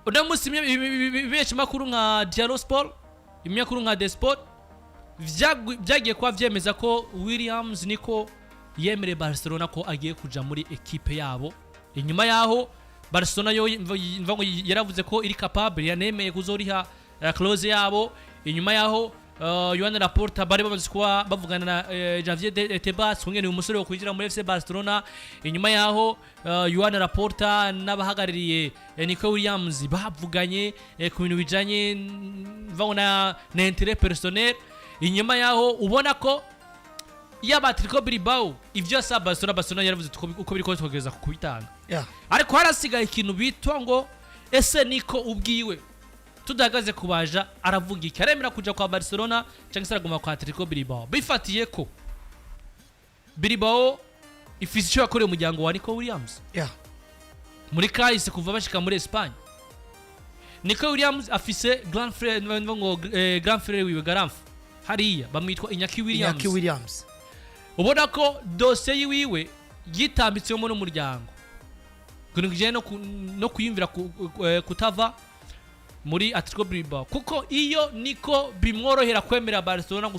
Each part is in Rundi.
Uno munsi ibimenyeshamakuru nka Diario Sport, ibinyamakuru nka The Sport byagiye kuba vyemeza ko Williams niko yemereye Barcelona ko agiye kuja muri ekipe yabo. Inyuma yaho Barcelona yo mva ngo yaravuze ko iri capable, yanemeye kuzoriha clause yabo. Inyuma yaho Joan Laporta bari bamaze kuba bavugana na Javier Tebas kungene uyu musore wo kwinjira muri FC Barcelona. Inyuma yaho Joan Laporta n'abahagarariye Nico Williams bavuganye ku bintu bijanye mva ngo na intérêt personnel. Inyuma yaho ubona ko yaba Atletico Bilbao ivyo yasaba Barcelona, Barcelona yaravuze ati uko biri kose tukagereza kubitanga. Ariko harasigaye ikintu bitwa ngo ese niko ubwiwe tudahagaze kubaja aravuga iki? Aremera kuja kwa Barcelona cyangwa se araguma kwa Atletico Bilbao? Bifatiye ko Bilbao ifise icyo yakoreye umuryango wa Nico Williams muri kahise kuva bashika muri Espagne. Nico Williams afise grand frère, ngo grand frère wiwe garamfu hariya bamwitwa Iñaki Williams. Iñaki Williams. Ubona ko dosiye yiwiwe yitambitsemo n'umuryango kugira ngo ijyane no kuyumvira kutava muri Atletico Bilbao, kuko iyo niko bimworohera kwemera Barcelona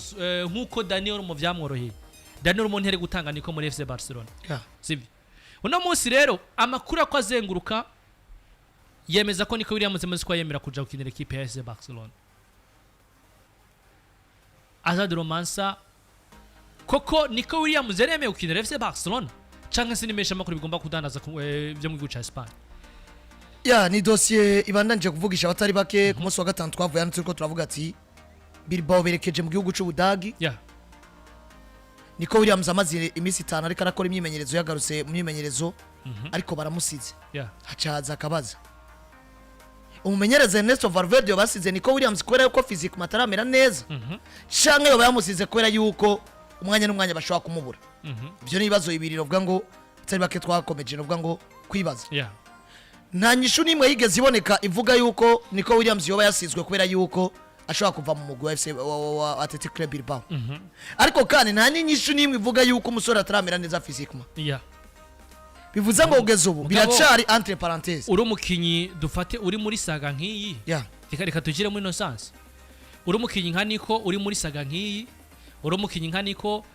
nk'uko Daniel Olmo vyamworoheye. Daniel Olmo ntiyari gutanga niko muri FC Barcelona. Sibyo? Uno munsi rero amakuru ako azenguruka yemeza ko Nico Williams amaze kuba yemera kuja gukinira ekipe ya FC Barcelona. Azad Romansa, koko Nico Williams yaremeye gukinira FC Barcelona canke se nimesha amakuru bigomba kudandaza byo mu gihugu ca Espagne? Ya, ni dosiye ibandanije kuvugisha abatari bake. Ku munsi wa gatanu twavuye hano turiko turavuga ati Bilbao berekeje mu gihugu c'Ubudagi. Nico Williams amaze iminsi 5 ariko arakora imyimenyerezo, yagarutse mu myimenyerezo, ariko baramusize. Hacaza akabaza umumenyereza Ernesto Valverde basize Nico Williams kubera yuko physique ataramera neza, canke yoba yamusize kubera yuko umwanya n'umwanya bashobora kumubura? Ibyo ni ibibazo bibiri novuga ngo atari bake twakomeje novuga ngo kwibaza. Nta nyishu n'imwe yigeze iboneka ivuga yuko Nico Williams yoba yasizwe kubera yuko ashobora kuva mu mugwi wa FC wa Athletic Club Bilbao, ariko kandi nta n'inyishu n'imwe ivuga yuko umusore ataramera neza physiquement. Bivuze ngo kugeza ubu biracari entre parenthèses. Uri umukinyi, dufate uri muri saga nk'iyi, reka tugire muri innocence, uri umukinyi nka Niko uri muri saga nk'iyi, uri umukinyi nka Niko,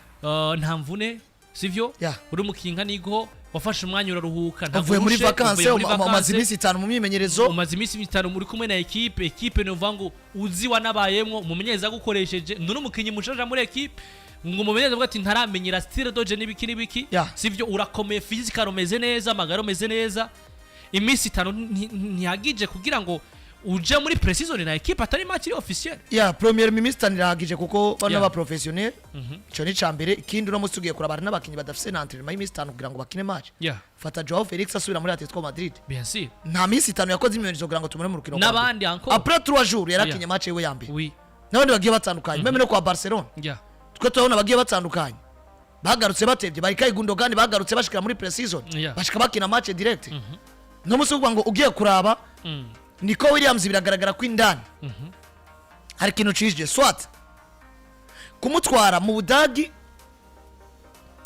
nta mvune, sivyo? Uri umukinyi nka Niko wafashe umwanya uraruhuka, ntabwo uvuye muri urushe, vacances, uvuye muri umaze vacances, iminsi 5 mu myimenyerezo. Umaze iminsi 5 muri kumwe na ekipe. Ekipe ni uvuga ngo uzi wanabayemwo, umumenyereza agukoresheje, none umukinyi mushaja muri ekipe ngo umumenyereza avuga ati ntaramenyera style de jeu n'ibiki n'ibiki, sivyo? Urakomeye physical, umeze neza, amagara umeze neza. Iminsi 5 ntihagije kugira ngo uje muri pre-season na ekipe atari match iri officiel. Ya, première minsi 5 irahagije kuko bano ba professionnel. Ico ni icambere. Ikindi, uno munsi tugiye kurabana n'abakinyi badafise na entraînement y'iminsi 5 kugira ngo bakine match. Fata Joao Felix asubira muri Atletico Madrid. Bien sûr. Nta minsi 5 yakoze imyimenyerezo kugira ngo tumure mu rukino rwa mbere. N'abandi encore. Après 3 jours yarakinye match yiwe ya mbere. N'abandi bagiye batandukanye, même no kwa Barcelona, twe turabona bagiye batandukanye bagarutse batevye. Bari Kai Gundogan bagarutse bashikira muri pre-season, bashika bakina match direct. No munsi uvuga ngo ugiye kuraba Nico Williams, biragaragara ko indani hari ikintu cije, soit kumutwara mu Budagi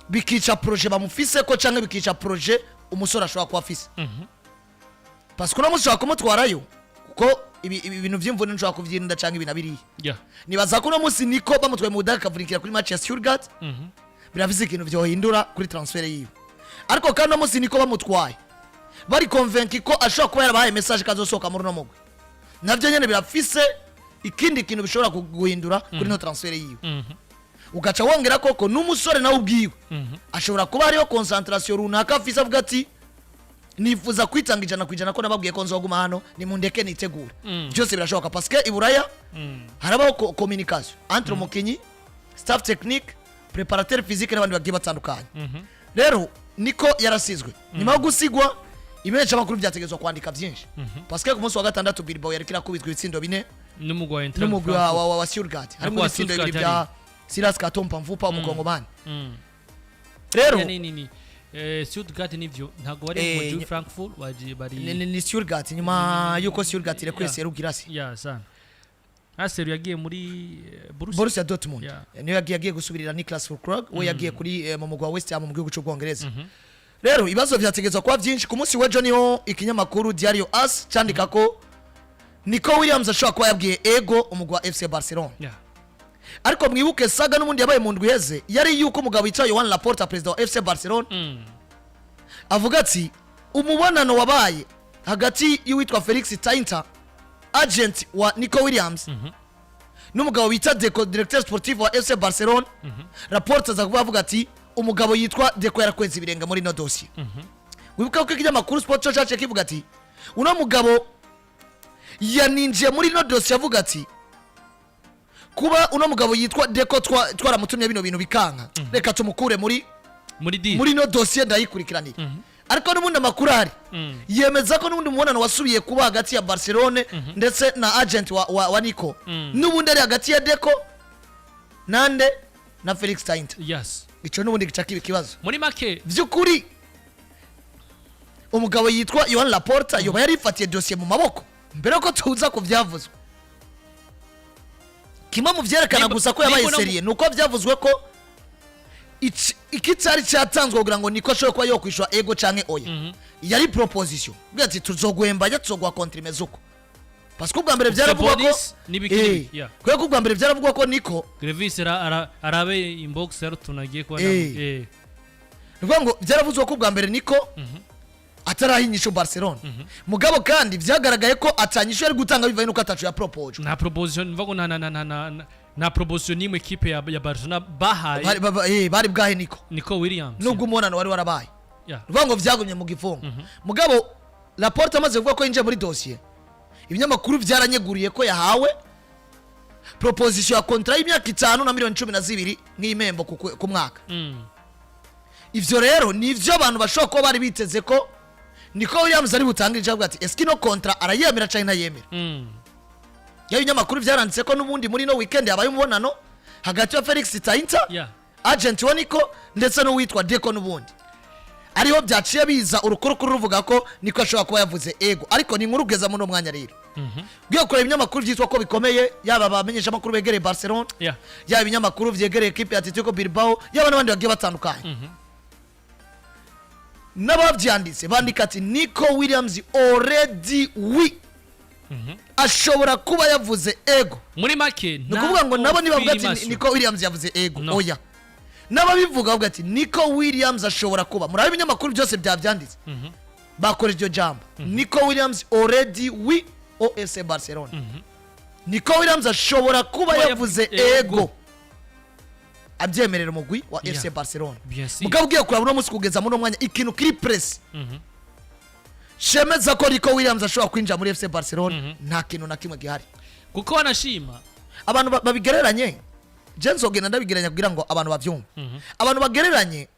bikica projet bamufise ko, canke bikica projet umusore ashobora kuba afise, parce que uno munsi ushobora kumutwarayo kuko ibi bintu vy'imvune ntushobora kuvyirinda canke ibi na biriya. Nibaza ko uno munsi Niko bamutwaye mu Budagi akavunikira kuri match ya Stuttgart, birafise ikintu vyohindura kuri transfert yiwe. Ariko kandi uno munsi Niko bamutwaye bari convaincu ko ashobora kuba yarabahaye message kazosohoka muri uno mugwi, navyo nyene birafise ikindi kintu bishobora guhindura kuri no transfert yiwe. Ugaca wongera koko n'umusore nawe ubwiwe ashobora kuba hariho concentration runaka afise, avuga ati nifuza kwitanga 100% ko nababwiye ko nzoguma hano, nimundeke nitegure. Byose birashoboka parce que i Buraya harabaho communication entre umukinyi, staff technique, préparateur physique n'abandi bagiye batandukanye. Rero niko yarasizwe. Nyuma yo gusigwa, ibimenyeshamakuru byategetswe kwandika byinshi parce que ku munsi wa gatandatu Bilbao yariko irakubitwa ibitsindo bine n'umugwi wa Eintracht n'umugwi Frankfurt. wa Stuttgart, harimo wa ibitsindo bibiri Stuttgart. bya Silas Katompa Mvupa, umukongomani. Rero ni Stuttgart nivyo, ntabwo bari mu mujyi wa Frankfurt, bagiye bari ni Stuttgart, nyuma yuko Stuttgart irekuye Serhou Guirassy. Ya sana, Aseru yagiye muri Borussia. Borussia Dortmund. Niyo yagiye gusubirira Niklas Füllkrug, we yagiye kuri mu mugwi wa West Ham mu gihugu cy'Ubwongereza. Rero ibibazo vyategetswe kuba byinshi. Ku munsi w'ejo niho ikinyamakuru Diario AS cyandika ko Nico Williams ashobora kuba yabwiye ego umugwi wa FC Barcelona. Ariko mwibuke saga n'ubundi yabaye mu ndwi iheze, yari yuko umugabo yitwa Joan Laporta, perezida wa FC Barcelona, avuga ati umubonano wabaye hagati y'uwitwa Felix Tainta, agent wa Nico Williams, n'umugabo bita Deco, directeur sportif wa FC Barcelona. Laporta aza kuba avuga ati umugabo yitwa Deco yarakweze ibirenge muri ino dosiye. Wibuka ko ikinyamakuru Sport cyo cyaciye kivuga ati uno mugabo yaninjiye muri ino dosiye, avuga ati kuba uno mugabo yitwa Deco twaramutumye bino bintu bikanka, reka tumukure muri muri deal. Muri ino dosiye ndayikurikiranira. Ariko n'ubundi amakuru ahari yemeza ko n'ubundi mubonano wasubiye kuba hagati ya Barcelone ndetse na agent wa Nico, n'ubundi ari hagati ya Deco nande na Felix Tainta. Ico n'ubundi gica kiba ikibazo. Muri make, vy'ukuri umugabo yitwa Joan Laporta yoba yarifatiye dosiye mu maboko mbere yuko tuza ku vyavuzwe. Kimwe mu vyerekana gusa ko yabaye sérieux ni uko vyavuzwe ko iki cyari cyatanzwe kugira ngo Niko ashobore kuba yokwishura ego canke oya yari proposition, bwira ati tuzoguhemba, ya tuzoguha contrat imeze uko, parce que ubwa mbere byaravugwa ko bonus n'ibiki n'ibiki, yeah. Kubera ko ubwa mbere byaravugwa ko Niko Grevis arabe inbox yari utuntu agiye kuba. Ni ukuvuga ngo byaravuzwe ko ubwa mbere Niko ataraha inyishu Barcelona, mugabo kandi vyagaragaye ko atanyishu yari gutanga bivanye nuko atacu ya proposé. Nta proposition, mvuga ngo nta proposition n'imwe ekipe ya Barcelona bahaye. Bari bwahe Niko. Nico Williams. Nubwo umubonano wari warabaye, ni ukuvuga ngo vyagumye mu gifungo. Mugabo Laporta amaze kuvuga ko yinjiye muri dosiye, ibinyamakuru vyaranyeguriye ko yahawe proposition ya contrat y'imyaka 5 na miliyoni 12 nk'impembo ku mwaka. Ivyo rero ni ivyo abantu bashobora kuba bari biteze ko Nico Williams ari butange ijambo ati eske ino contrat arayemera canke ntayemera? Yaho ibinyamakuru vyaranditse ko n'ubundi muri ino weekend habaye umubonano hagati ya Felix Tainta, agent wa Nico, ndetse n'uwitwa Deco, n'ubundi ariho byaciye biza urukurukuru ruvuga ko Nico ashobora kuba yavuze ego. Ariko ni inkuru kugeza muri uno mwanya rero bwiye kureba ibinyamakuru byitwa ko bikomeye, yaba abamenyesha amakuru begereye Barcelona, yaba ibinyamakuru vyegereye ekipe ya Atletico Bilbao, yaba n'abandi bagiye batandukanye n'abavyanditse, bandika ati Nico Williams already oui, ashobora kuba yavuze ego. Muri make, Ni ukuvuga ngo nabo nibavuga ati Nico Williams yavuze ego, No. oya, n'ababivuga bavuga ati Nico Williams ashobora kuba, muri ibinyamakuru byose byabyanditse bakoresha iryo jambo, Nico Williams already oui au FC Barcelona. Nico Williams ashobora kuba kuba yavuze ego. Ego, abyemerera umugwi wa FC Barcelona. Bien sûr. Mugabo ugiye kuraba uno munsi, kugeza muri uno mwanya, ikintu kiri précis shemeza ko Nico Williams ashobora kwinjira muri FC Barcelona, nta kintu na kimwe gihari. Kuko wanashima Abantu babigereranye, je nzogenda ndabigereranya kugira ngo abantu bavyumve. Abantu bagereranye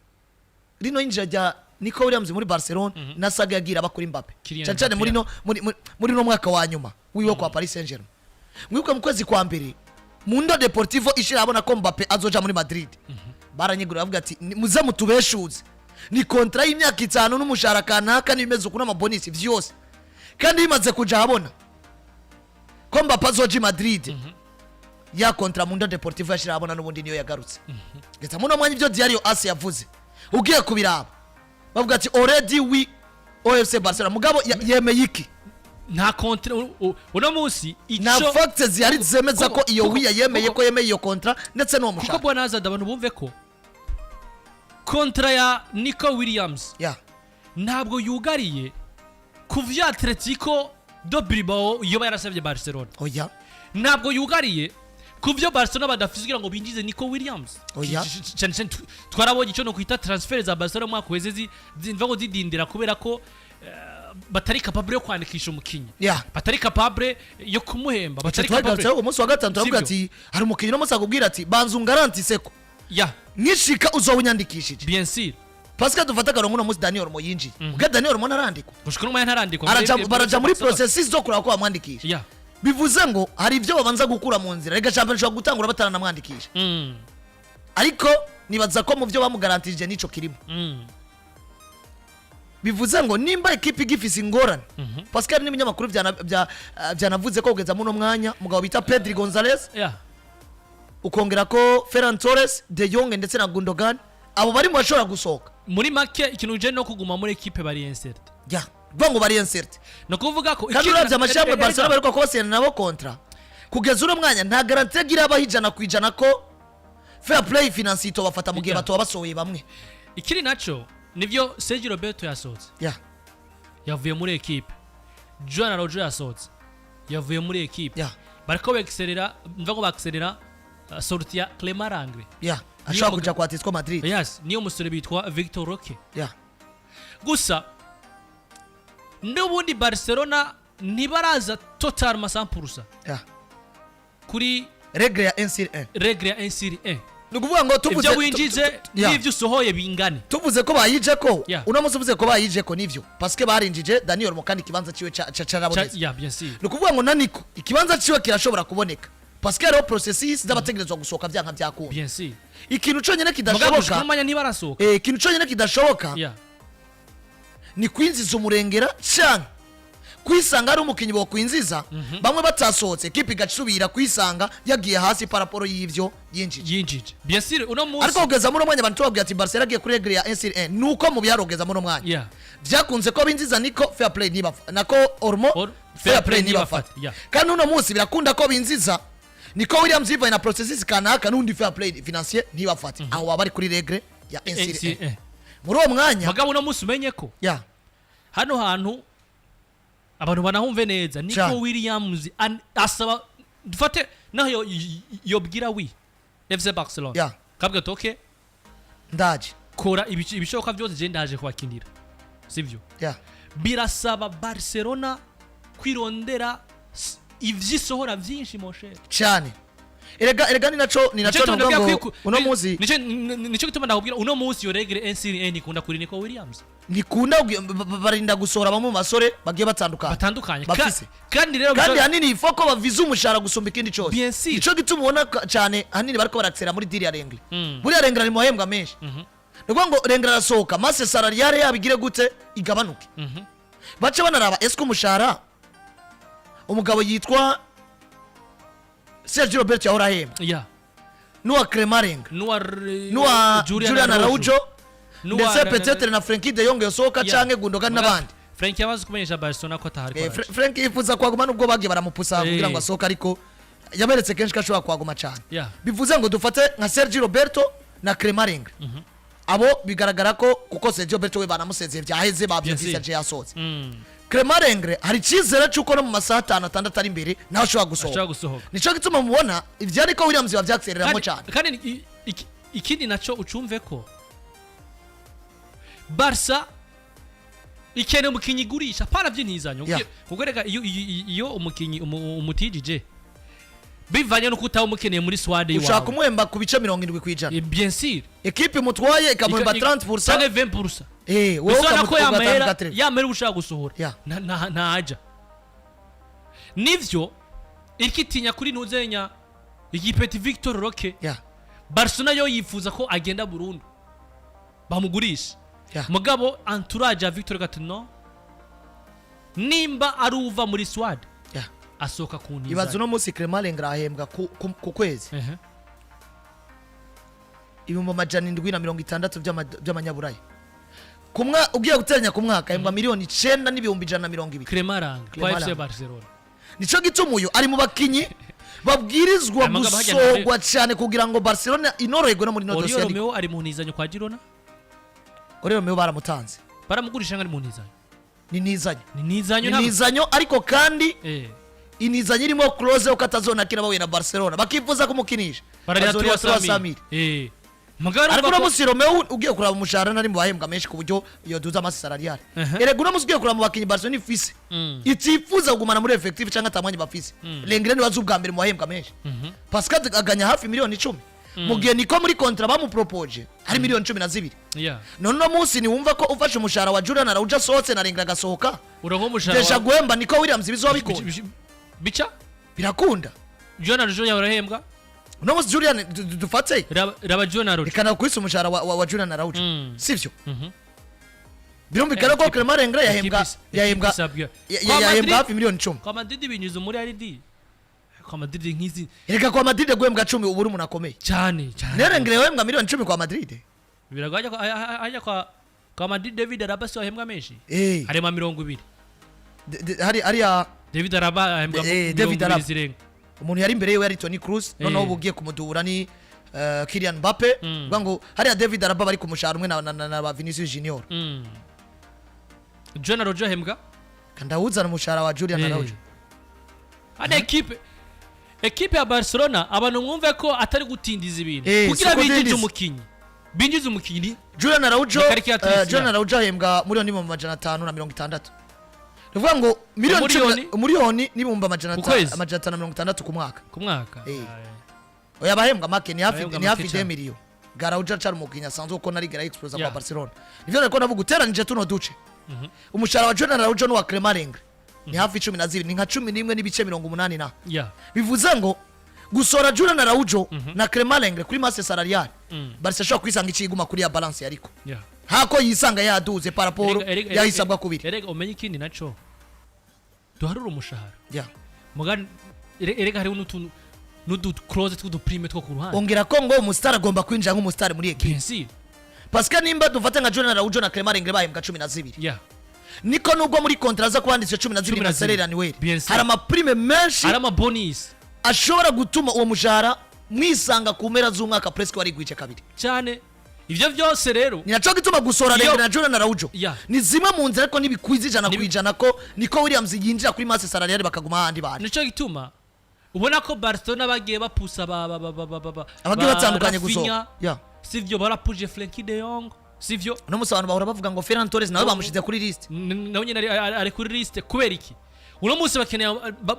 rino yinjira rya Nico Williams muri Barcelona na saga yagira aba kuri Mbappe, Kylian cyane cyane muri Mbappe. no muri no mwaka wa nyuma wiwe kwa Paris Saint-Germain. Mwibuke mu kwezi kwa mbere Mundo Deportivo ishira abona ko Mbappe azoja muri Madrid, baranyegura bavuga ati "Muze mutubeshuze, ni contrat y'imyaka 5 n'umushahara kanaka n'ibimeze uku n'ama bonus vyose." Kandi bimaze kuja habona ko Mbappe azoja i Madrid, ya contrat Mundo Deportivo yashira abona n'ubundi niyo yagarutse. Ndetse muno mwanya ibyo Diario AS yavuze, ugiye kubiraba, bavuga ati already oui au FC Barcelona. Mugabo yemeye iki? Nta contrat uno munsi Nta ico facts zihari zemeza ko iyo oui yemeye, ko yemeye iyo contrat ndetse n'uwo kuko mushahara. Bwana Hazard, abantu bumve ko contrat ya Nico Williams ntabwo yugariye ku vyo Atletico do Bilbao yoba yarasabye Barcelona. Oya. Ntabwo yugariye ku vyo Barcelona badafise kugira ngo binjize Nico Williams. Oya. Cyane cyane twarabonye icyo no kwita transfer za Barcelona mu mwaka uheze zimva ngo zidindira kubera ko batari capable yo kwandikisha umukinyi, batari capable yo kumuhemba, batari Twagarutse capable. umunsi wa gatanu turavuga Sibyo. ati hari umukinnyi uno munsi akubwira ati banza ungarantise ko nkishika uzoba unyandikishije. Bien sûr. Pascal, dufate akarongo, uno munsi Daniel Olmo yinjiye, ubwo Daniel Olmo ntarandikwa. Gushika n'umwanya ntarandikwa. Baraja muri processus zo kureba ko bamwandikisha. Bivuze ngo hari ibyo babanza gukura mu nzira. Rega shampiyona ishobora gutangura bataranamwandikisha, ariko nibaza ko mu byo bamugarantije nico kirimo. Bivuze ngo nimba ekipi igifise ingorane, Pascal, n'ibinyamakuru byanavuze ko kugeza muno mwanya umugabo bita Pedri Gonzalez, ukongera ko Ferran Torres, De Jong ndetse na Gundogan, abo bari mu bashobora gusohoka. Muri make, ikintu uje no kuguma muri ekipe bari incertain. Ya, Bivuga ngo bari incertain. Ni ukuvuga ko Kandi uravye amashyirahamwe Barcelona baheruka kubasinyana nabo contrat, kugeza uno mwanya nta garantie agira abaho 100% ko fair play financier itobafata mu gihe batoba basohoye bamwe. Ikiri naco nivyo, Sergio Roberto yasohotse, yavuye muri ekipe. Julian Araujo yasohotse, yavuye muri ekipe. Bariko bekiserera, mva ko bakiserera sortie ya Clement Lenglet. Ashobora kuja kwa Atletico Madrid. Yes, niyo musore bitwa Victor Roque. Gusa n'ubundi Barcelona ntibaraza totalement 100% kuri Règle ya 1 sur 1. Règle ya 1 sur 1. Ni ukuvuga ngo tuvuze Ibyo winjije n'ibyo usohoye bingane. Tuvuze ko bayije ko uno munsi, uvuze ko bayije ko, nivyo, parce que barinjije Daniel Olmo kandi ikibanza ciwe carabonetse. Ya, bien sûr. Ni ukuvuga ngo na Nico ikibanza ciwe kirashobora kuboneka, parce que hariho processus z'abategerezwa gusohoka vyanka vyakunda. Bien sûr. Ikintu conyene Mugabo gushika kidashoboka, n'umwanya ntibarasohoka. Ikintu conyene kidashoboka ni kwinjiza umurengera canke kwisanga ari umukinyi bokwinjiza bamwe batasohotse, ekipe igaca kwisanga yagiye hasi par rapport y'ivyo yinjije. Yinjije, bien sûr, uno munsi. Ariko kugeza muri uno mwanya abantu tubabwira ati Barcelona agiye kuri règle ya 1 sur 1, nuko mu biharuro kugeza muri uno mwanya vyakunze ko binjiza Nico, fair play ntibafa, nako Olmo, fair play ntibafata. Kandi uno munsi birakunda ko binjiza Nico Williams bivanye na processus kanaka, n'undi fair play financier ntibafate. Aho baba bari kuri règle ya 1 sur 1 muri uwo mwanya. Mugabo uno munsi umenye ko hano hantu abantu banahumve neza, Nico Williams asaba, dufate naho yobwira wi FC Barcelona, kabwa ati okay, Ndaje. Kora ibishoboka byose, je ndaje kubakinira, sivyo? Birasaba Barcelona kwirondera ivyisohora vyinshi, mon cher. Cyane. Erega ni naco Nico novuga ndabwira ngo uno munsi nico gituma ndakubwira uno munsi iyo règle 1 sur 1 ikunda kuri Nico Williams. Nikunda barinda gusohora bamwe mu basore bagiye batandukanye batandukanye. Bafise. Kandi rero Kandi hanini ifo ko baviza umushahara gusumba ikindi cyose. Bien sûr. Nico gituma ubona cyane hanini bariko baratsera muri deal ya Lenglet. Buriya Lenglet ari mu bahembwa menshi. Ni ukuvuga ngo Lenglet arasohoka, masse salariale yabo igire gute? Igabanuke. Bace banaraba ese ko umushahara umugabo yitwa Sergio Roberto yahora ahembwa n'uwa Clement Lenglet, nuwa n'uwa Julian Araujo, ndetse na- peut-être na Frenkie de Jong yosohoka canke Gundogan n'abandi. Frenkie yamaze kumenyesha Barcelona ko atahari. Frenkie yifuza kuhaguma nubwo bagiye baramupusa kugira ngo asohoke, ariko yaberetse kenshi ko ashobora kuhaguma cyane. Bivuze ngo dufate nka Sergio Roberto na Clement Lenglet, abo bigaragara ko, kuko Sergio Roberto we banamusezeye, byaheze, babyumvise, Bien sûr. aje yasohotse. Clement Lenglet hari icyizere cy'uko no mu masaha 5, 6 ari imbere nawe ashobora ashobora gusohoka. Gusohoka. Nico gituma mubona ivyo ariko Williams bavyaksereramo cyane. Kandi ikindi naco ucumve ko Barca ikeneye umukinyi igurisha, pana vy'intizanyo. Kuko reka iyo umukinyi umutijije bivanye nuko utaba umukeneye muri squad Ushaka iwawe, kumuhemba ku bice 70%. Bien sûr. Ekipe imutwaye ikamuhemba 30%, canke 20%. Wowe Bisobanura ko ukamutwara yamahera 80. yamahera uba ushaka gusohora ntaja. Nivyo iriko kuri ntuzenya igipeti Victor Roque. Barcelona yo yifuza ko agenda burundu, bamugurisha. Mugabo entourage ya Victor gati no, nimba ari uva muri squad, asohoka ku Ibaze ntizanyo. uno munsi Clement Lenglet ahembwa ku kwezi 760,000 by'amanyaburaya ku ugiye guteranya ku mwaka ahembwa 9,120,000. Clement Lenglet kwa Clement FC Lenglet. Barcelona. Nico gituma uyu ari mu bakinyi babwirizwa Aya magambo hajya gusorwa cyane kugira ngo Barcelona inoroherwe no muri no Oriol dosiye. Romeo ari mu ntizanyo kwa Girona. Oriol Romeo baramutanze. Baramugurisha ngo ari mu ntizanyo. Ni nizanyo. Ni ntizanyo. Ni Ntabwo nizanyo, ariko kandi inizanyo irimo clause uko atazonakina bahuye na Barcelona bakifuza kumukinisha, bararira azorira 300. Mugabo Ariko urumva uno munsi Romeo ugiye kuraba umushahara ntari mu bahembwa menshi ku buryo yoduza masse salariale. Erega uno munsi ugiye kuraba mu bakinyi Barcelona ifise itifuza kugumana muri effectif cyangwa atamwanya bafise, Lenglet niwe azi ubwa mbere mu bahembwa menshi. Pascal aganya hafi miliyoni 10, mu gihe niko muri contrat bamupropoje hari miliyoni 12. None uno munsi niwumva ko ufashe umushahara wa Julian Araujo asohotse na Lenglet agasohoka, uronka umushahara déjà guhemba Nico Williams bizoba bikunda. Bica Birakunda. Julian Araujo yawe arahembwa. Uno munsi Julian dufate Raba Julian Araujo. Reka nakwise umushahara wa Julian Araujo, sivyo? Mhm. Birumvikana ko Clement Lenglet yahembwa yahembwa Ekipe Kwa yahembwa Madrid- hafi miliyoni 10. Kwa Madrid binyuze muri RD, kwa Madrid nk'izi. Reka, kwa Madrid guhembwa 10 ubu uri umuntu akomeye. Cyane cyane. Rero Lenglet yahembwa miliyoni 10 kwa Madrid. Biragoye ajya kwa Kwa Madrid, David Alaba si wahembwa menshi? Eh. Harema 20. Hari hariya. David Alaba ahembwa David 20 Alaba. zirenga. Umuntu yari imbere yiwe yari Toni Kroos, noneho ubu ugiye kumudubura ni Kylian Mbappe. Uvuga ngo hariya David Alaba bari ku mushahara umwe na ba Vinicius Junior. Julian Araujo ahembwa Ndawuzana umushahara wa Julian Araujo. Hano ekipe ya Barcelona, abantu mwumve ko atari gutindiza ibintu kugira siko binjize dindiza. umukinyi, binjize umukinyi. Julian Araujo Ni calculatrice, Julian Araujo ahembwa 1,560,000, ni ukuvuga ngo miliyoni cumi Umuriyoni? 1,500,000 Ku kwezi? 560 ku mwaka. Ku mwaka. Oya, abahembwa make ni hafi Abahembwa ni hafi make cyane. 2 millions. Araujo acari umukinyi asanzwe kuko narigera explose kwa Barcelona. Nivyo nariko ndavuga, uteranije tuno duce, umushahara wa Julian Araujo n'uwa Clement Lenglet ni hafi 12, ni nka 11.80 na bivuze ngo gusora Julian Araujo na Clement Lenglet kuri masse salariale, Barca ashobora kwisanga ikiguma kuri ya balance yariko hako yisanga yaduze par rapport yahisabwa kubiri. Erega umenye ikindi naco, duharure umushahara mugani, erega hariho n'utuntu n'udu clause tw'udu prime two ku ruhande. Ongera ko ngo umustar agomba kwinjira nk'umustar muri equipe. Bien sûr. Parce que nimba dufate nka Julian Araujo na Clement Lenglet bahembwa 12, niko nubwo muri contrat aza kubanditse 12 12. Na salaire annuel, Bien sûr. hari ama prime menshi, hari ama bonus ashobora gutuma uwo mushahara mwisanga ku mpera z'umwaka presque warigwice kabiri. Cyane, ivyo vyose rero ni naco gituma gusora Lenglet na Julian Araujo ni zimwe mu nzira, ariko ntibikwiza ijana ku ijana ko Nico Williams yinjira kuri masse salariale bakaguma ahandi bari. Nico gituma ubona ko Barcelona bagiye bapusa ba abagiye ba batandukanye Rafinha, gusohoka. Sivyo, barapuje Frenkie de Jong, sivyo? Uno munsi abantu bahora bavuga ngo Ferran Torres nawe bamushize kuri liste. Nawe nyine ari kuri liste. Kubera iki? Uno munsi bakeneye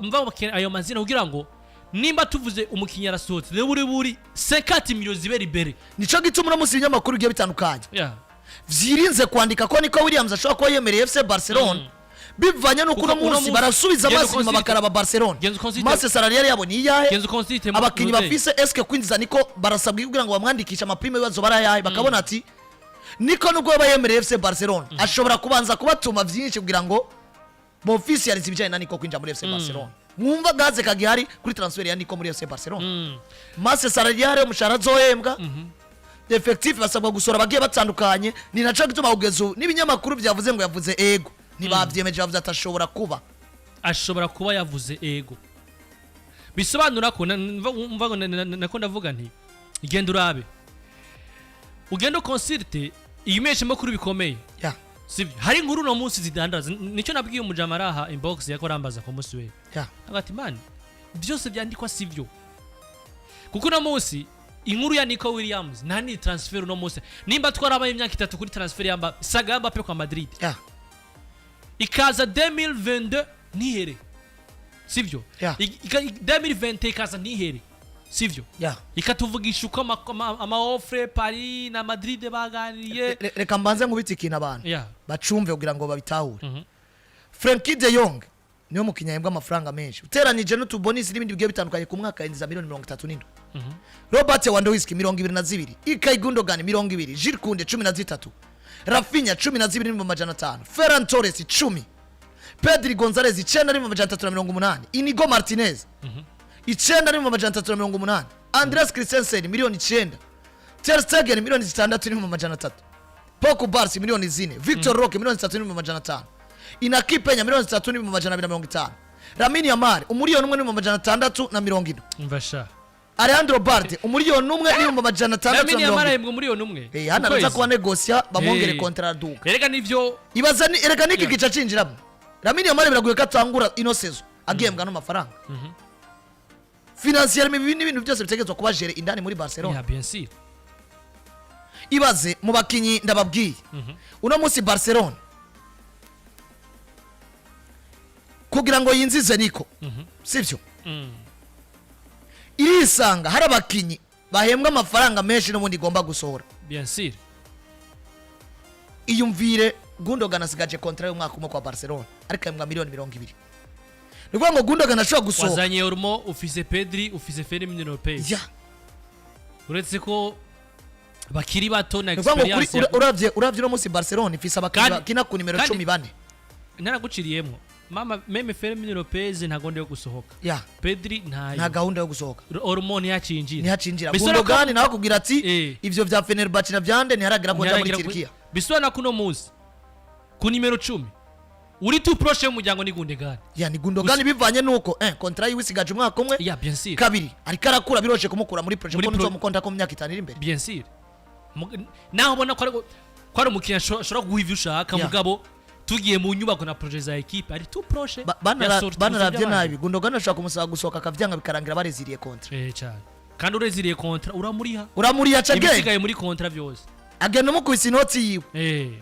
mva bakeneye ayo mazina kugira ngo nimba tuvuze umukinnyi arasohotse, rero buri 50 millions zibe libérées. Nico gituma uno munsi ibinyamakuru bigiye bitandukanye vyirinze kwandika ko Nico Williams ashobora kuba yemereye FC Barcelona, bivanye n'uko Kuko uno uno munsi munsi- barasubiza Genda amaso inyuma, bakaraba Barcelona Genda uconsulte- masse salariale yabo ni iyahe, Genza uconsulte abakinnyi Muzehe. bafise, eske kwinjiza Nico barasabwa kugira ngo bamwandikishe ama prime y'ibibazo barayahe, bakabona ati Nico nubwo yaba yemereye FC Barcelona ashobora kubanza kubatuma vyinshi kugira ngo bofficialize ibijyanye na Nico kwinjira muri FC Barcelona. Mwumva gaze kagihari kuri transfer ya Nico muri FC Barcelona, masse salariale, umushahara azohembwa, effectif basabwa gusora abagiye batandukanye. Ni naco gituma kugeza ubu n'ibinyamakuru byavuze ngo yavuze ego ntibavyemeje, bavuze ati ashobora kuba ashobora kuba yavuze ego. Bisobanura ko mva ngo nako ndavuga nti genda urabe, ugenda uconsulte ibimenyeshamakuru bikomeye, sibyo? Hari inkuru uno munsi zidandaza. Nicyo nabwiye umujama araha inbox yako arambaza ku munsi we, agati man, byose byandikwa sibyo, kuko uno munsi inkuru ya Nico Williams nta ni transfer. Uno munsi nimba twarabaye imyaka 3 kuri transfer ya Mbappe, saga ya Mbappe kwa Madrid, ikaza 2022 ntihere, sivyo? 2021 ikaza ntihere, sivyo? Ikatuvugisha uko ama offre Paris na Madrid baganiriye. Reka mbanze nkubite ikintu abantu bacumve kugira ngo babitahure. Frenkie de Jong niwe mukinnyi ahembwa amafaranga menshi uteranije n'utu bonus n'ibindi bigiye bitandukanye, ku mwaka yinjiza miliyoni 37. Robert Lewandowski 22, Ilkay Gundogan 20, Jules Kounde 13, Raphinha 12,500,000, Ferran Torres 10, Pedri Gonzalez 9,380,000, Inigo Martinez 9,380,000, Andreas Christensen miliyoni 9, Ter Stegen miliyoni 6,300,000, Pau Cubarsi miliyoni 4, Victor Roque miliyoni 3,500,000, Inaki Penya miliyoni 3,250,000, Lamine Yamal 1,640,000, Umva sha. Alejandro Balde 1,640,000 Lamine Yamal ahembwa 1,000,000 Eh, hano ku araza kwezi. kuba negosia bamwongere contrat aduka. Erega nivyo. Ibaza ni erega niki gica cinjiramo. Lamine Yamal biragoye ko atangura ino saison agihembwa no mafaranga. Financièrement ibi n'ibintu byose bitegerezwa kuba géré indani muri Barcelona. Yeah, bien sûr. Ibaze mu bakinyi ndababwiye, uno munsi Barcelona kugira ngo yinzize Nico, sivyo? Irisanga hari abakinyi bahembwa amafaranga menshi n'ubundi igomba gusohora. Bien sûr. Iyumvire, Gundogan asigaje contrat y'umwaka umwe kwa Barcelona ariko ahembwa miliyoni 20. Ni ukuvuga ngo Gundogan ashobora gusohoka. Wazanye Olmo, ufise Pedri, ufise Fermin Lopez, uretse ko bakiri bato na Ni ukuvuga ngo kuri experience uravye uno munsi Barcelona ifise abakinyi bakina ku nimero 10 bane. Naraguciriyemo mama, même Fermin Lopez nta gahunda yo gusohoka. Pedri ntayo. Nta gahunda yo gusohoka. Olmo ntiyacinjira. Ntihacinjira. Bisora ko Gundogan nawe akubwira ati ivyo vya Fenerbahce na vyande, ntiharagira ko nja muri Ntiharagira Turkiya. Bisobanura ko uno munsi ku nimero 10 uri tout proche y'umuryango ni Gundogan. Ya, ni Gundogan, bivanye nuko contrat yiwe isigaje umwaka umwe. Ya, bien sûr. Kabiri, ariko arakura, biroshe kumukura muri projet Muri kuko ntuzomukonta ko mu myaka 5 iri imbere. Bien sûr. Naho ubona ko ari umukinnyi ashobora kuguha ivyo ushaka, mugabo tugiye mu nyubako na projet za équipe, ari tout proche ya sortie. Banaravye gusumvya abandi. nabi, Gundogan ashobora kumusaba gusohoka akavyanga, bikarangira bareziriye contrat. Cyane, kandi ureziriye contrat uramuriha. Uramuriha, aca agenda. Ibisigaye muri contrat byose. Agenda umukubise inoti yiwe.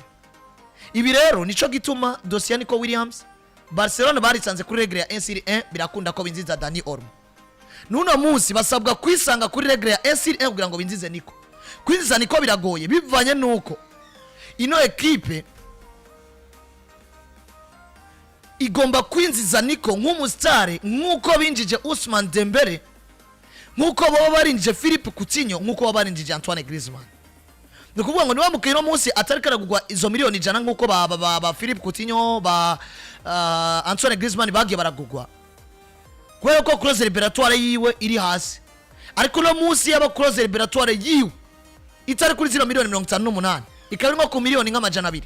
Ibi rero nico gituma dosiye Nico Williams, Barcelona barisanze kuri règle ya 1 sur 1, birakunda ko binziza Dani Olmo. N'uno munsi basabwa kwisanga kuri règle ya 1 sur 1 kugira ngo binzize Nico. Kwinjiza Nico biragoye, bivanye nuko ino ekipe igomba kwinjiza Nico nk'umusitari, nk'uko binjije Ousmane Dembele, nk'uko baba barinjije Philippe Coutinho, nk'uko baba barinjije Antoine Griezmann. Ni ukuvuga ngo niba mukino munsi atari karagugwa izo miliyoni 100 nk'uko ba Philippe Coutinho, ba Antoine Griezmann bagiye baragugwa, kubera ko clause libératoire yiwe iri hasi. Ariko uno munsi yaba clause libératoire yiwe itari kuri zino miliyoni 58, ikaba iri nko ku miliyoni nk'amajana 2,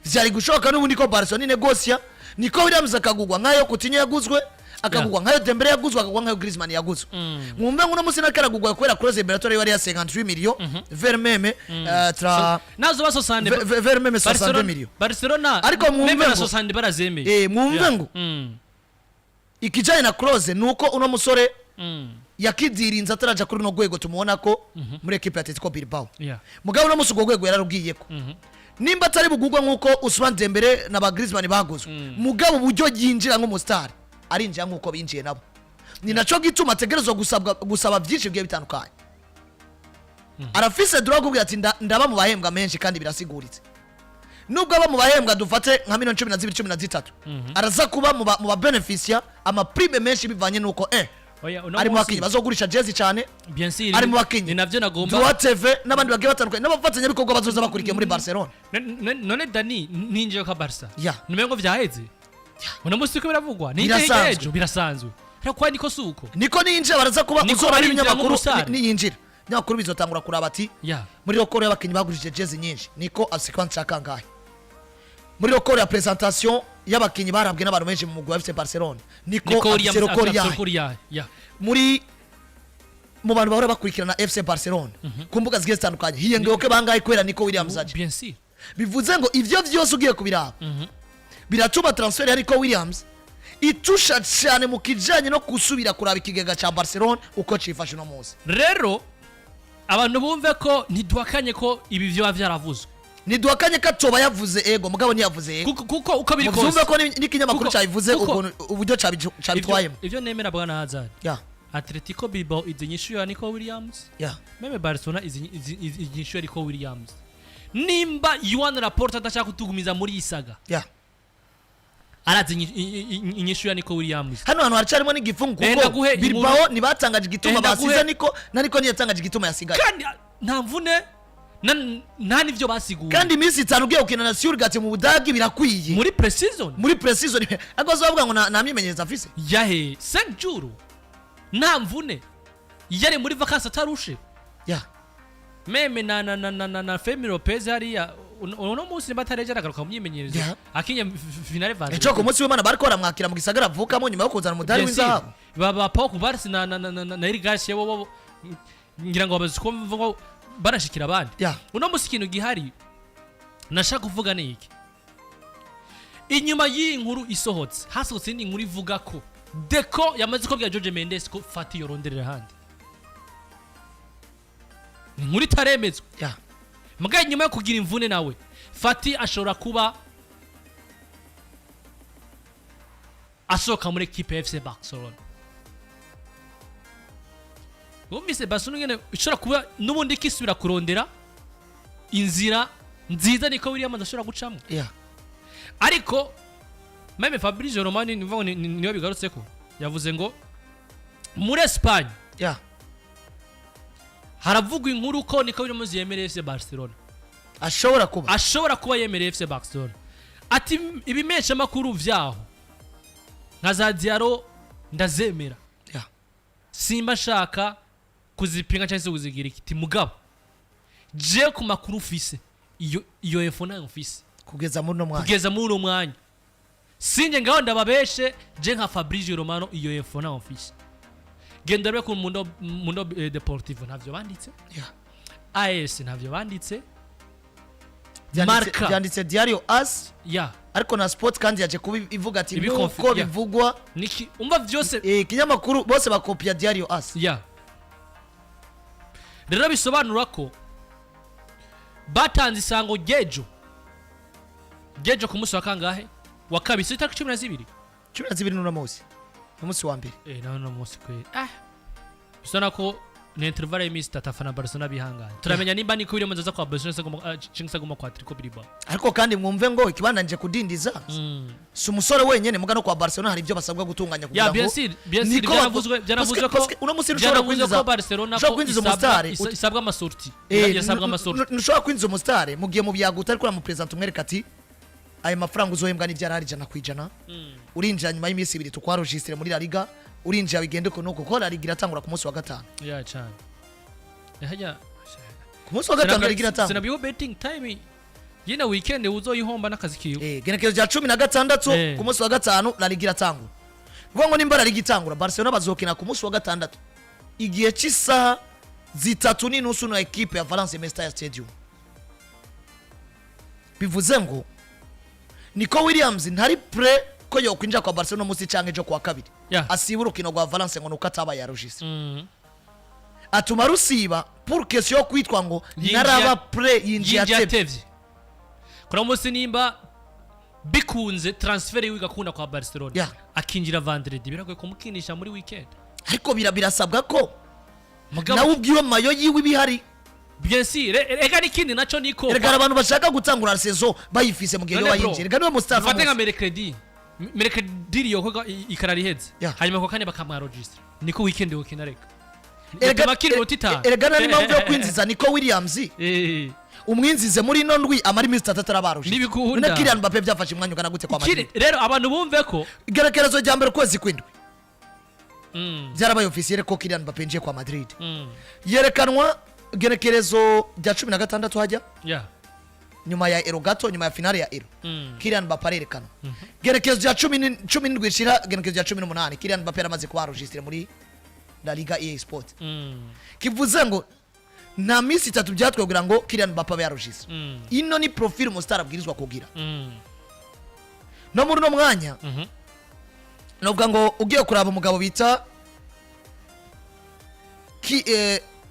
vyari gushoboka n'ubundi ko Barcelona inegosia Nico Williams akagugwa nk'ayo Coutinho yaguzwe, akagugwa nk'ayo Dembele yaguzwe, akagugwa nk'ayo Griezmann yaguzwe. Mwumve ngo uno munsi nakaragugwa kubera clause libératoire yiwe ari ya 58 millions, vers même tra nazo ba 60. Vers même 62 Barcelona millions. Barcelona Ariko mwumve même na ngo 60 barazemeye. Mwumve ngo ikijanye na clause nuko uno musore yakidirinze ataraja kuri runo rwego tumubona ko muri ekipe ya Atletico Bilbao. Mugabo uno munsi urwo rwego yararubwiyeko, nimba atari bugugwa nk'uko Ousmane Dembele na ba Griezmann baguzwe, mugabo uburyo yinjira nk'umusitari, arinjira nk'uko binjiye nabo. Ni naco gituma ategerezwa gusabwa gusaba byinshi bigiye bitandukanye. Arafise droit kubwira ati ndaba mu bahembwa menshi, kandi birasiguritse. Nubwo aba mu bahembwa dufate nka miliyoni 12, 13, araza kuba mu ba bénéficier ama prime menshi, bivanye nuko Oya, uno ari mu munsi- bakinyi bazogurisha jezi cyane, Bien sûr. ari mu bakinyi Ni navyo nagomba. Droit TV n'abandi bagiye batandukanye n'abafatanyabikorwa bazoza bakurikiye muri Barcelona. None Dani ninjiye ka Barca, numengo ngo vyaheze. Uno munsi ko biravugwa ni Birasanzwe. ejo, birasanzwe. Ariko kwa niko suko. Niko ninjira baraza kuba Niko uzora arinjira n'ibinyamakuru nk'umusare. niyinjira ibinyamakuru bizotangura kuraba ati muri record y'abakinyi bagurishije jezi nyinshi, Niko afise ikibanza ca kangahe? Muri record ya présentation y'abakinyi barabwe n'abantu benshi mu mugwi wa FC Barcelona, Niko Niko afise Williams record afise yahe? record yahe? Ya. Muri mu bantu bahora bakurikirana FC Barcelona ku mbuga zigiye zitandukanye, hiyongeyeho bangahe kubera Nico Williams aje? Bien sûr. Bivuze ngo ivyo vyose ugiye kubiraba biratuma transfer ya Nico Williams itusha cyane mu kijanye no gusubira kuraba ikigega ca Barcelona uko cifashe uno munsi. Rero abantu bumve ko ntiduhakanye ko ibi vyoba vyaravuzwe. Ntiduhakanye ko atoba yavuze ego, mugabo ntiyavuze ego. Kuko uko biri Muvyumve kose ko n'ikinyamakuru cabivuze ukuntu uburyo cabitwayemo. Ivyo nemera, bwana Hazard, Atletico Bilbao izi inyishu ya Nico Williams, même Barcelona izi inyishu ya Nico Williams. Nimba Joan Laporta adashaka kutugumiza muri iyi saga, arazi inyishu ya Nico Williams. Hano hantu haracarimo n'igifungu, Enda kuko guhe Bilbao ntibatangaje igituma Enda basize Nico, na Nico ntiyatangaje igituma yasigaye. Kandi nta mvune nta n'ivyo basiguye. Kandi iminsi 5 ugiye gukina na Stuttgart mu Budagi birakwiye. Muri pre-season. Muri pre-season, ariko bavuga ngo nta myimenyerezo afise. Yahe 5 jours nta mvune, yari muri vacances atarushe. Même na Fermin Lopez hariya uno munsi nimba atareje aragaruka mu myimenyerezo, akinye finale vendredi. Ejo ku munsi w'Imana bariko baramwakira mu gisagara avukamo nyuma yo kuzana umudari Bien sûr. w'inzahabu. Ba Pau Cubarsí na Eric Garcia bo ngira ngo babazi ko mvuga ngo barashikira abandi. Uno munsi ikintu gihari nashaka kuvuga ni iki: inyuma y'iyi nkuru isohotse, hasohotse indi nkuru ivuga ko Deco yamaze kubwira Jorge Mendes ko Fati yoronderera ahandi. Ni inkuru itaremezwa. Mugabo nyuma yo kugira imvune, nawe Fati ashobora kuba asohoka muri ekipe ya FC Barcelona. Wumvise Barcelona nyene ishobora kuba n'ubundi ikisubira kurondera inzira nziza Nico Williams ashobora gucamo. Ariko même Fabrizio Romano ni ngo niwe bigarutseko, yavuze ngo muri Espagne haravugwa inkuru ko Nico Williams yemereye FC Barcelona. Ashobora kuba Ashobora kuba yemereye FC Barcelona. Ati ibimesha makuru vyaho nka za Diaro ndazemera, simba nshaka kuzipinga cyangwa se kuzigira ikiti, mugabo je ku makuru ufise Iyo info nayo mfise. Kugeza muri uno mwanya. Kugeza muri uno mwanya, sinjye ngaho ndababeshe, je nka Fabrizio Romano, iyo info nayo mfise. Genda rebe ku Mundo Deportivo, ntavyo banditse. AS ntavyo banditse. Marca. Byanditse Diario As, ariko na Sport kandi yaje kuba ivuga ati nk'uko bivugwa. Niki umva vyose. Ikinyamakuru bose bakopia Diario As. Ya, rero bisobanura ko batanze isango ryejo ryejo ku munsi wa kangahe? Wa kabiri, si itariki 12? 12 n'uno munsi, umunsi wa mbere. Nawe no munsi kweri, bisa nako ni intervalle y'iminsi 3. Afana Barcelona bihanganye, turamenya nimba niko biri mu kwa Barcelona cyangwa se aguma kwa Atletico Bilbao. Ariko kandi mwumve ngo ikibandanije kudindiza si umusore wenyene, muga no kwa Barcelona hari ibyo basabwa gutunganya kugira Ya, ngo bien sûr, bien sûr. Niko Byaravuzwe ko parce que uno munsi ntushobora byaravuzwe ko kwinjiza Barcelona ushobora ko kwinjiza isabwa umusitari isabwa amasorties, yasabwa amasorties. Ntushobora kwinjiza umusitari mu gihe mu byaguta, ariko uramuperezida umwereka ati ayo mafaranga uzohembwa n'ibyo arahari 100%, urinjira nyuma y'iminsi 2 tukwaregistre muri La Liga, urinjira bigende uko nuko, kuko La Liga iratangura ku munsi wa gatanu. Ya, cyane. Hajya Ku munsi wa gatanu La Liga iratangura. Sinabiyo betting time yina weekend uzoyihomba n'akazi kiwe. Genekerezo rya 16, ku munsi wa gatanu La Liga iratangura. Vuga ngo nimba La Liga itangura, Barcelona bazokina ku munsi wa gatandatu igihe cy'isaha 3:30 na ekipe ya Valence, Mestalla Stadium. Bivuze ngo Nico Williams ntari prêt ko yokwinjira kwa Barcelona umunsi canke ejo kuwa kabiri, asiba urukino rwa Valence ngo nuko atabaye enregistré, atuma rusiba pour question yo kwitwa ngo naraba prêt, yinjiye yinjiye atevye. Atevye kuri munsi. Nimba bikunze transfert yiwe igakunda kwa Barcelona, akinjira vendredi, biragoye kumukinisha muri weekend. Ariko birasabwa ko Mugabo nawe ubwiwe maillot yiwe ibihari. Bien sûr, ega n'ikindi naco niko Erega hari abantu bashaka gutangura saison bayifise mu gihe None yoba bro, yinjiye. Erega niwe Mustafa dufate nka Musa. Mercredi yokoga ikarara iheze, hanyuma ku kane bakamwaregistra, niko weekend wokina reka Erega akiri minota 5. Erega nari impamvu yo kwinjiza Nico Williams, umwinjize muri ino ndwi, amara iminsi 3 atarabarusha. Ntibikunda. None Kylian Mbappe byafashe umwanya ungana gute kwa Madrid? Rero abantu bumve ko Igerekerezo rya mbere ukwezi kw'indwi byarabaye officiel ko Kylian Mbappe yinjiye kwa Madrid. Yerekanwa igenekerezo rya 16 hajya nyuma ya Euro gato, nyuma ya finale ya Euro. Kylian Mbappe arerekanwa gerekezo rya 17 ishira genekerezo rya 18, Kylian Mbappe yaramaze kuba enregistré muri La Liga EA Sport. Kivuze ngo nta minsi 3 byatwaye kugira ngo Kylian Mbappe abe enregistré. Ino ni profil umustar abwirizwa kugira. No muri uno mwanya, novuga ngo ugiye kuraba umugabo bita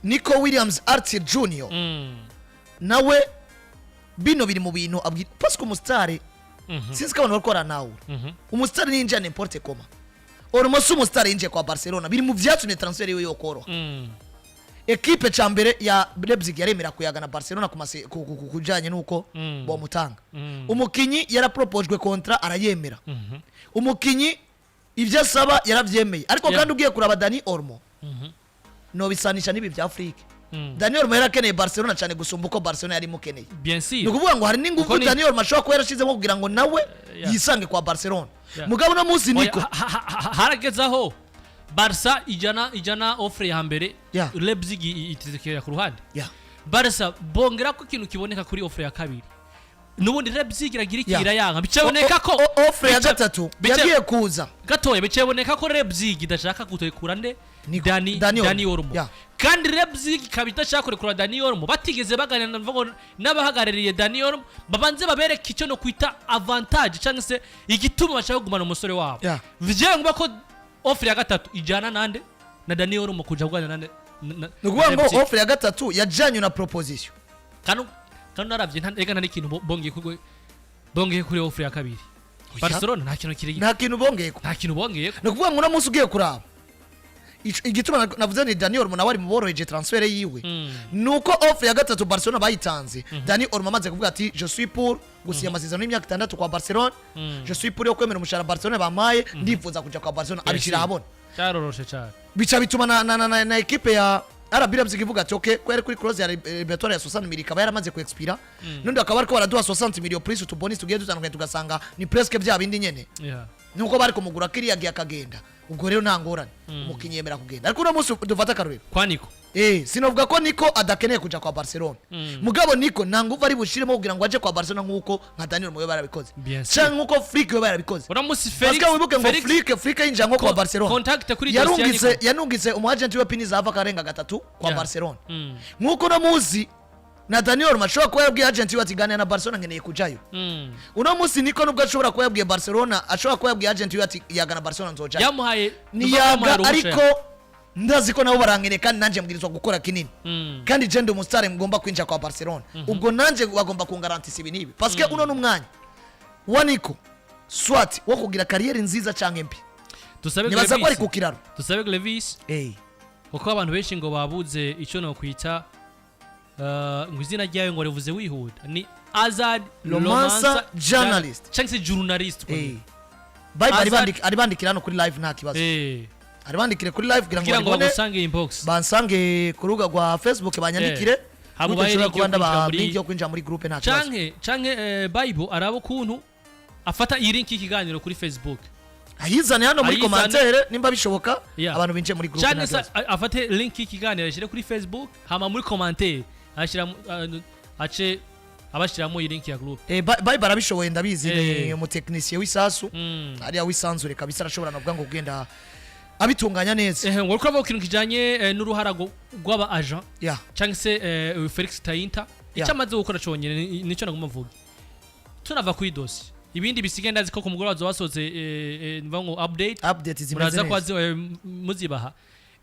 Nico Williams Arthur Junior, nawe bino biri mu bintu abwira, parce que umustar, sinzi ko abantu bariko baranahura, umustar ninjira n'importe comment. Olmo si umustar yinjiye kwa Barcelona, biri mu vyatumye transfer yiwe yokoroha. Ekipe ca mbere ya Leipzig yaremera kuyagana Barcelona ku kujanye n'uko bomutanga. Umukinyi yarapropojwe contrat arayemera, umukinyi ibyo asaba yaravyemeye, ariko kandi ugiye kuraba Dani Olmo, nobisanisha n'ibi vya Afrique. Dani Olmo yarakeneye Barcelona cyane gusumba uko Barcelona yari imukeneye. Bien sûr. Ni ukuvuga ngo hari n'ingufu Dani Olmo ashobora kuba yarashizemo kugira ngo nawe yisange kwa Barcelona. Mugabo uno munsi Oya, niko harageze aho Barca ijana offre ya mbere, Leipzig itizikira ku ruhande. Barca bongera ko ikintu kiboneka kuri offre ya kabiri, nubundi Leipzig iragira iki? Irayanka. Bicaboneka ko Offre ya gatatu yagiye kuza. Gatoya, bicaboneka ko Leipzig idashaka kurekura nde? Dani Dani Dani Olmo. Olmo. Kandi Leipzig ikaba idashaka kurekura Dani Olmo batigeze baganira ndavuga ngo n'abahagarariye Dani Olmo babanze babereke icyo no kwita avantage cyangwa se igituma bashaka kugumana umusore wabo. Vyaye ngombwa ko offre ya gatatu ijana nande? Na Dani Olmo kuja kuganira nande? Ni ukuvuga Na ngo Leipzig. offre ya gatatu yajyanywe na proposition. Kandi naravye ega nta n'ikintu bongeye kuri offre ya kabiri. Oya. Barcelona nta kintu kiri Nta kintu bongeye ko. Nta kintu bongeye. Ni ukuvuga ngo uno munsi ugiye kuraba igituma navuze ni Dani Olmo nawe ari mu boroheje transfert yiwe, nuko offre ya gatatu Barcelona bayitanze, Dani Olmo amaze kuvuga ati je suis pour gusinya amasezerano y'imyaka 6 kwa Barcelona, je suis pour yo kwemera umushahara Barcelona bampaye, ndifuza kuja kwa Barcelona, abishira ahabona. Cyaroroshe cyane. Bica bituma na ekipe ya RB Leipzig ivuga ati okay, ko yari kuri clause ya libératoire ya 60 millions ikaba yaramaze ku expira, nundi bakaba bariko baraduha 60 millions plus utubonus tugiye dutandukanye, tugasanga ni presque bya bindi nyene, nuko bari kumugura kiriya gihe akagenda. Ubwo rero nta ngorane, umukinnyi yemera kugenda. Ariko uno munsi dufata akarorero kwa Nico. Sinovuga ko Nico adakeneye kuja kwa Barcelona, mugabo Nico nta nguvu ari bushiremo kugira ngo aje kwa Barcelona nkuko nka Daniel Moyo barabikoze Bien sûr. canke nkuko Flick we barabikoze. Uno munsi Felix Pascal, wibuke ngo Felix Flick yinjira nko kwa Barcelona contact kuri dossier ya yarungitse Nico. Yanungitse umu agent we Pini Zava karenga gatatu kwa Barcelona. Nkuko no muzi na Daniel Olmo ashobora kuba yabwiye agent we ati: "Ganira na Barcelona, nkeneye kujayo." Uno munsi Nico nubwo ashobora kuba yabwiye Barcelona, ashobora kuba yabwiye agent we ati: "Yagana Barcelona, nzojayo." Yamuhaye Niyaga, uruhusha. ariko ndazi ko nabo barankeneye kandi nanjye mbwirizwa gukora kinini, kandi je ndi umusitari, ngomba kwinjira kwa Barcelona, ubwo nanjye bagomba kungarantisa ibi n'ibi, parce que uno ni umwanya wa Nico swat wo kugira carrière nziza canke mbi. Dusabe Nibaza ko ari Glevis. ku kiraro. Dusabe Glevis, kuko abantu benshi ngo babuze icyo nokwita ngo izina ryayo ngo rivuze wihuta, ni Azad Romansa journalist. Cyangwa se journalist. Bible aribandikira hano kuri live, nta kibazo. Aribandikire kuri live kugira ngo kugira ngo babibone. bagusange inbox. Bansange ku rubuga rwa Facebook, banyandikire. Hama gutyo ubahe nshobora link kuba yo kwinjira ndabaha muri link yo kwinjira muri groupe, nta kibazo. Canke Bible araba ukuntu afata iyi link y'ikiganiro kuri Facebook. Ayizane hano muri Ayizane. commentaire nimba bishoboka, abantu binjiye muri groupe, canke nta se kibazo. Afate link y'ikiganiro ayishyire kuri Facebook, hama muri commentaire ashyira ace abashyiramo iyi link ya groupe. Bible arabishoboye, ndabizi, ni umutekinisiye w'isasu ariya wisanzure kabisa, arashobora navuga ngo kugenda abitunganya neza. Ngo uriko uravuga ikintu kijanye n'uruhara rw'aba agent cyangwa se Felix Tainta, icyo amaze gukora cyonyine nicyo naguma mvuga. Tunava kuri dossier, ibindi bisigaye ndazi ko ku mugoroba basohotse mvuga ngo update. Update zimeze Muraza kuba neza. muzibaha.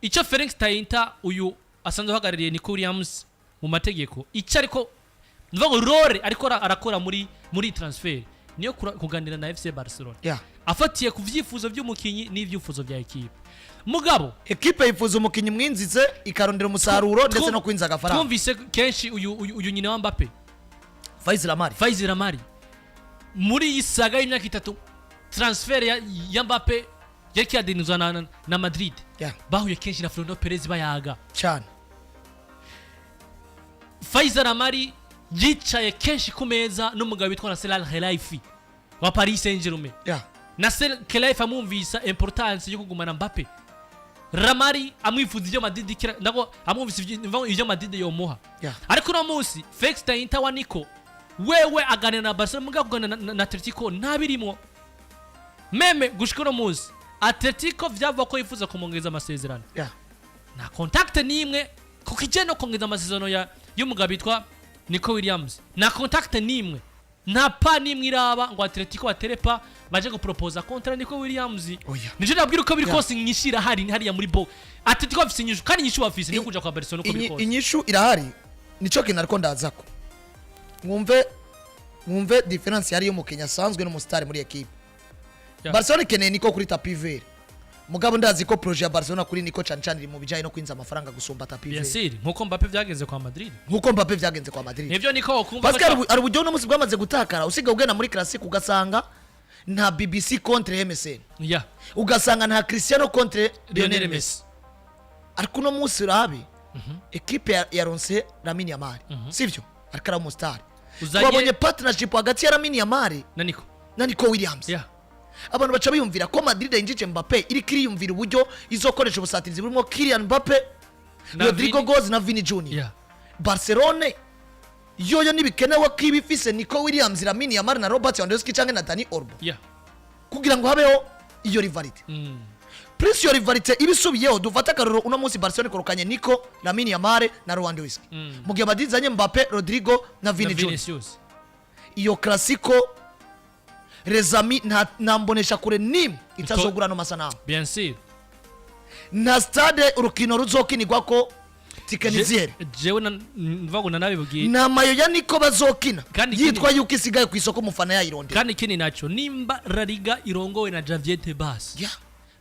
Icyo Felix Tainta uyu asanzwe ahagarariye Nico Williams mu mategeko, icyo ariko mvuga ngo role ariko arakora muri transfer niyo kuganira na FC Barcelona afatiye ku vyifuzo by'umukinyi n'ivyifuzo bya ekipe. Mugabo ekipe yifuza umukinnyi mwinjize, ikarondera umusaruro ndetse no kwinjiza agafaranga. Twumvise kenshi uyu nyina wa Mbappe, Faiz Lamari. Faiz Lamari, muri iyi saga y'imyaka 3 transfer ya Mbappe yari kiyadenizwa na Madrid, bahuye kenshi na Florentino Perez bayaga. Cyane. Faiz Lamari yicaye kenshi ku meza n'umugabo witwa Nasser Al Khelaifi wa Paris Saint-Germain. Nasser Khelaifi amwumvisa importance yo kugumana Mbappe, Ramari amwifuza ibyo Madrid nako amwumvisa ibyo Madrid yomuha. Ariko uno munsi Felix Tainta wa Nico wewe aganira na Barcelona, mugabo kuganira na Atletico ntabirimo. Même gushika uno munsi Atletico vyavuga ko yifuza kumwongeza amasezerano, nta contact n'imwe kuko ijya no kongeza amasezerano ya y'umugabo yitwa Nico Williams, nta contact n'imwe, nta pa n'imwe iraba ngo Atletico batere pas baje guproposa contrat Nico Williams. Oya. Nico nabwira, uko biri kose inyishu irahari hariya muri bo. Atletico bafise inyishu, kandi inyishu bafise niyo kuja kwa Barcelona, uko biri kose. Inyishu irahari, nico kintu ariko ndazako mwumve différence yari y'umukinnyi asanzwe n'umusitari muri ekipe. Barcelona ikeneye Nico kuri tapis vert, mugabo ndazi ko projet ya Barcelona kuri Nico cyane cyane iri mu bijyanye no kwinjiza amafaranga gusumba tapis Bien vert. sûr, nkuko Mbappe vyagenze kwa Madrid. Nkuko Mbappe vyagenze kwa Madrid. Nivyo Nico wokumva. Parce que hari uburyo uno munsi bwamaze gutakara, usigaye ugenda muri classique ugasanga nta BBC contre MSN, ugasanga nta Cristiano contre Lionel Lionel Messi. Messi. Ariko uno munsi urabe ekipe yaronse Lamine Yamal, sivyo? Ariko ari umusitari. Uzanye Twabonye partnership hagati ya Lamine Yamal na Nico na Nico Williams. Abantu baca biyumvira ko Madrid yinjije Mbappe iriko iriyumvira uburyo izokoresha ubusatirizi burimo Kylian Mbappe, na Rodrigo Vini. Goes na Vini Junior. Barcelone yoyo ntibikenewe ko iba ifise Nico Williams, Lamine Yamal na Robert Lewandowski canke na Dani Olmo kugira ngo habeho iyo rivalité. Plus iyo rivalité iba isubiyeho, dufate akarorero: uno munsi Barcelona ikorokanye Nico, Lamine Yamal na Lewandowski, mu gihe Madrid izanye Mbappe, Rodrigo na Vini na Junior. Vinicius. Iyo Clasico, les amis, nta mbonesha kure nimwe itazogura ano masanamu. Bien sûr. Nta stade urukino ruzokinirwako tike ntizihere. Jewe mvuga ngo nanabibwiye. Nta maillot ya Nico bazokina Kandi yitwa yuko isigaye ku isoko, umufana yayirondera. Kandi ikindi naco, nimba La Liga irongowe na Javier Tebas,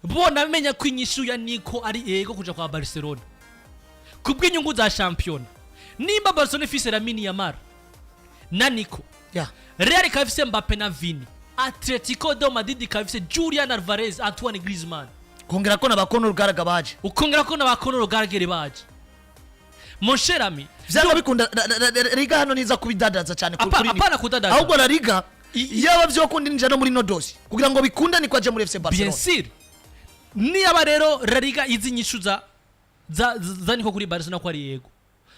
bona amenya ko inyishu ya Nico ari yego kuja kwa Barcelona kubw'inyungu za shampiyona. Nimba Barcelona ifise Lamine Yamal na Nico, Real ikaba ifise Mbappe na Vini, Atletico de Madrid ikaba ifise Julian Alvarez, Antoine Griezmann, kongera ko na ba Conor Gallagher baje, ukongera ko na ba Conor Gallagher baje, mon cher ami. Vyanga bikunda Liga hano niza kubidadaza cyane kuri Nico. Apana kudadaza. Ahubwo La Liga yaba vyokunda ninja no muri no dossier kugira ngo bikunde niko aje muri FC Bien Barcelona. sûr. Niyaba rero La Liga izi nyishu za Nico kuri Barcelona ko ari yego,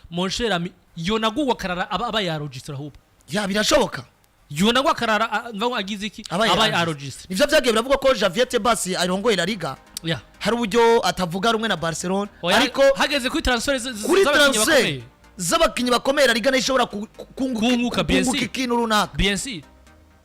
mon cher ami, yonagugwa karara aba yaregistra ahubwo. Ya, birashoboka. Yonagwa karara mva ngo agize iki? Aba aba yaregistra. Yaregistra. Nivyo vyagiye biravugwa ko Javier Tebas arongoye La Liga hari uburyo atavuga rumwe na Barcelona. Oya, ariko hageze kuri transfer kuri z'abakinnyi transfer bakomeye. z'abakinnyi bakomeye, La Liga nayo ishobora Kunguka, kunguka BNC. ikintu runaka. Bien sûr,